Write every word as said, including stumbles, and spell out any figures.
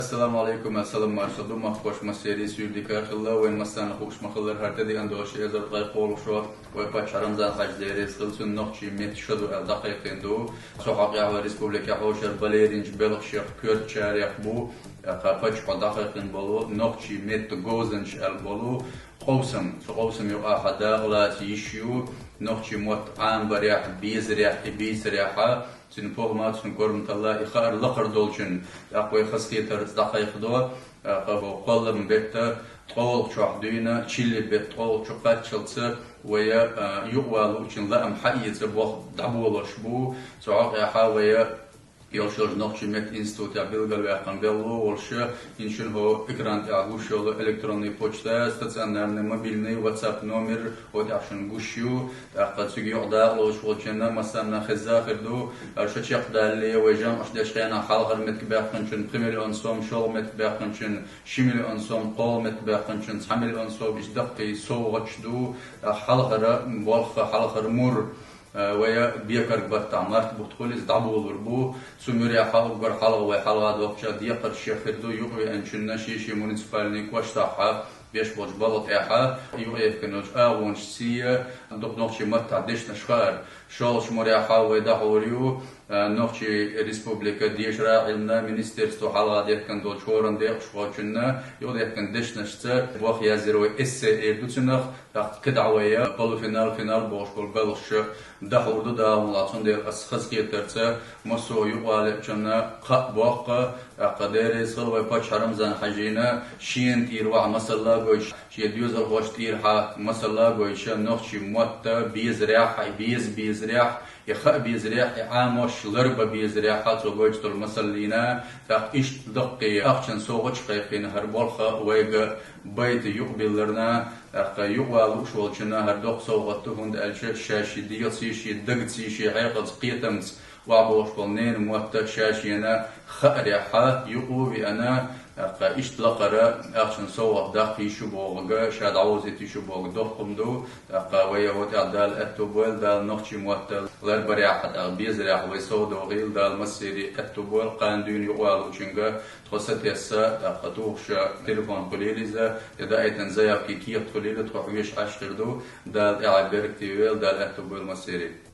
Ассаламу алейкум, ассалам, марша ду, махкош массери суьйр дика хилла, вайн массарна хууш ма хиллара, хӀара тӀедеана долу ши эзар ткъе кхоалгӀа шо вай паччахь Рамзан-хьаьжа, Дела реза хила цунна, нохчийн меттан шо ду аьлла дӀакхайкхийна ду. Цу хьокъехь вай республикехь хьошара балеринчу белхашех, коьртачарех бу, тӀаккха паччахьо дӀакхайкхийна болу нохчийн меттан говзанча аьлла болу къовсам. Цу къовсамна юкъахь дакъалаца йиш ю нохчийн мотт Ӏамабарехь, безарехь, и бийцарехь, цуьнан похӀма, цуьнан корматалла, и хаар лакхара долчунна, тӀаккха вай хазахетарца дӀакхайкхадо, тӀаккха кхоллам беттан ткъолгӀачохь дуьйна, чилли беттан ткъолгӀачу кхаччалца вай, а, юкъа ван луучун лаам хьаэца болх дӀаболош бу. Цу хьокъехь вай йолуш йолчу нохчийн меттан институтехь билгалваьккхина белло волуш, хӀинца шуна хӀокху экран тӀехь гуш йолу электронный почта, стационарный, мобильный, WhatsApp номер, хӀокху тӀехь шуна гуш ю. ТӀаккха цига юкъа дакъалоцуш волчунна массарна хезна хир ду, аша чекхдалале, вай жамӀаш дечу хенахь хьалхара меттиг баьккхинчунна пхи миллион сом, шолгӀа меттиг баьккхинчунна ши миллион сом, кхоалгӀа меттиг баьккхинчунна цхьа миллион сом, иштта даккхий совгӀаташ ду, тӀаккха хьалхара болх, хьалхара мур, а, вай бекарг баттахь март бутт хуьлийла дӀаболор бу. Цу муьрехь уггар хьалха вай хьалха доккхучу декхарш еххир ду, юкъавеанчунна шен-шен муниципальный кӀоштахь беш болчу балха тӀехь юкъаевкина йолчу агӀонаш сий, дукха нохчийн маттахь дешнаш хаар. ШолгӀачу муьрехь вай дӀахьур ю, а, Нохчийн Республика дешара, Ӏилмана министерство хьалха дехкина долчу хӀоранна декъашхочунна юкъадаьккхина дешнашца, боху язйира вай эссе эр ду цунах, тӀаккха кхидӀа вай полуфинал, финал бохуш болу балхаш дӀахьур ду, Дала мукъ лахь. Цундела ас хазахетарца массо а юкъа ван лаьачунна кхаъ боккху, тӀаккха Дела реза хила вай паччахь Рамзан-хьаьжина, шена тӀера ваха масалла а гойтуш, шен доьзалхошна тӀера масалла а гойтуш, нохчийн мотт безарехь, беза безарехь, и хаа безарехь, и Ӏамош ларбан безарехь цо гойтуш долу масаллина, тӀаккха иштта даккхий ахчан совгӀаташ кхайкхийна хӀара болх вайга байта юкъабилларна, тӀаккха юкъа ван лууш волчунна хӀара доккха совгӀат ду, хӀунда аьлча ша шен дегӀаций, шен дагаций, шен хьекъалца, кхетамца охьабохуш болу ненан мотт ша шена хаарехь юкъа а веана, тӀаккха иштта лакхара ахчан совгӀат даккха йиш ю бохург, ша дӀавозийта йиш ю бохург доккха хӀума ду. ТӀаккха вай хӀокху тӀехь Дала аьтто бойла, Дала нохчийн мотт ларбарехь, тӀаккха безарехь вай совдохийла, Дала массеран аьтто бойла, кхана дуьйна юкъа ван луучуьнга тхо сатесна, тӀаккха тухуш телефон хуьлийла иза, я даийтина заявкин кехат хуьлийла, тхо хьоьжуш Ӏаш хир ду. Дала тӀаьхье беркате йойла, Дала аьтто бойла массеран.